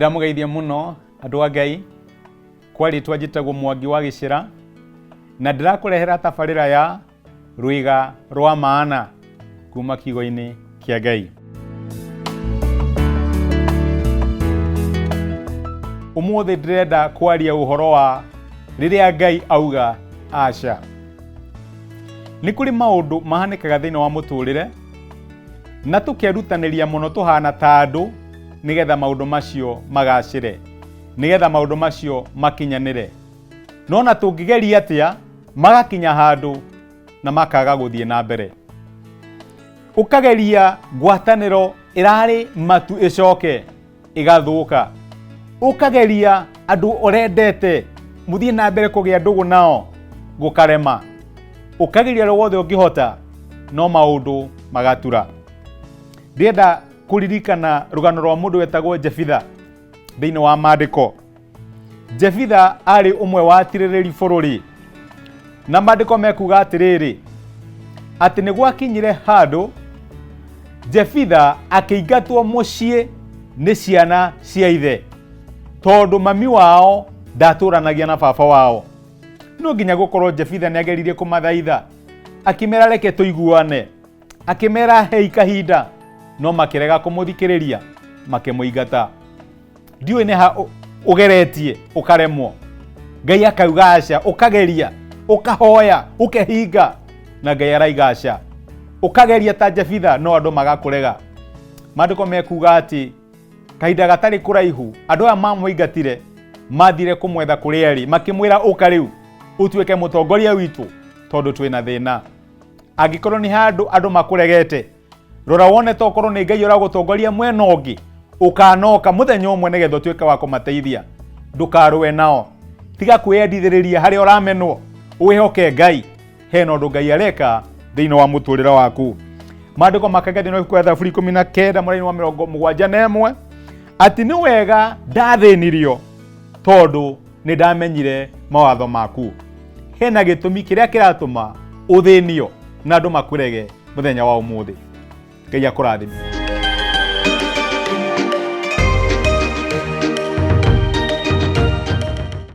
Ndamũgeithia mũno andũ a Ngai, kwa rĩtwa njĩtagwo Mwangi wa Gĩcĩra, na ndĩrakũrehera tabarĩra ya Rwĩga rwa Maana kuma kiugo-inĩ kĩa Ngai. Ũmũthĩ ndĩrenda kwaria ũhoro wa rĩrĩa Ngai auga aca. Nĩ kũrĩ maũndũ mahanĩkaga thĩinĩ wa mũtũrĩre na tũkerutanĩria mũno tũhana ta andũ nĩgetha maũndũ macio magacĩre, nĩgetha maũndũ macio makinyanĩre. No na tũngĩgeria atĩa magakinya handũ na makaga gũthiĩ na mbere. Ũkageria ngwatanĩro ĩrarĩ matu ĩcoke ĩgathũka. Ũkageria andũ ũrendete mũthiĩ na mbere kũgĩa ndũgũ nao gũkarema. Ũkageria ũrĩa wothe ũngĩhota no maũndũ magatura. Ndĩrenda kũririkana rũgano rwa mũndũ wetagwo Jefitha thĩinĩ wa maandĩko. Jefitha arĩ ũmwe wa atirĩrĩri bũrũri, na maandĩko mekuga atĩrĩrĩ, atĩ nĩ gwakinyire handũ Jefitha akĩingatwo mũciĩ nĩ ciana cia ithe tondũ mami wao ndatũranagia na baba wao. No nginya gũkorwo Jefitha nĩ ageririe kũmathaitha, akĩmera reke tũiguane, akĩmera hei kahinda, no makĩrega kũmũthikĩrĩria, makĩmũingata. Ndiũĩ nĩ ha ũgeretie ũkaremwo, Ngai akauga aca, ũkageria, ũkahoya, ũkehinga, na Ngai araiga aca. Ũkageria ta Jefitha, no andũ magakũrega. Maandĩko mekuga atĩ kahinda gatarĩ kũraihu andũ aya mamũingatire mathire kũmwetha kũrĩa arĩ, makĩmwĩra ũka rĩu ũtuĩke mũtongoria witũ tondũ twĩna thĩna. Angĩkorwo nĩ handũ andũ makũregete, rora wone tokorwo nĩ Ngai ũragũtongoria mwena ũngĩ, ũkanoka mũthenya ũmwe nĩgetha ũtuĩke wa kũmateithia. Ndũkarũe nao, tiga kwĩyendithĩrĩria harĩa ũramenwo, wĩhoke Ngai. Hena ũndũ Ngai areka thĩinĩ wa mũtũrĩre waku. Maandĩko makanga thĩinĩ wa ibuku rĩa Thaburi 19 mũraini wa 71 atĩ nĩ wega ndathĩnirio tondũ nĩ ndamenyire mawatho maku. Hena gĩtũmi kĩrĩa kĩratũma ũthĩnio na andũ makũrege mũthenya wa ũmũthĩ. Ngai akũrathime.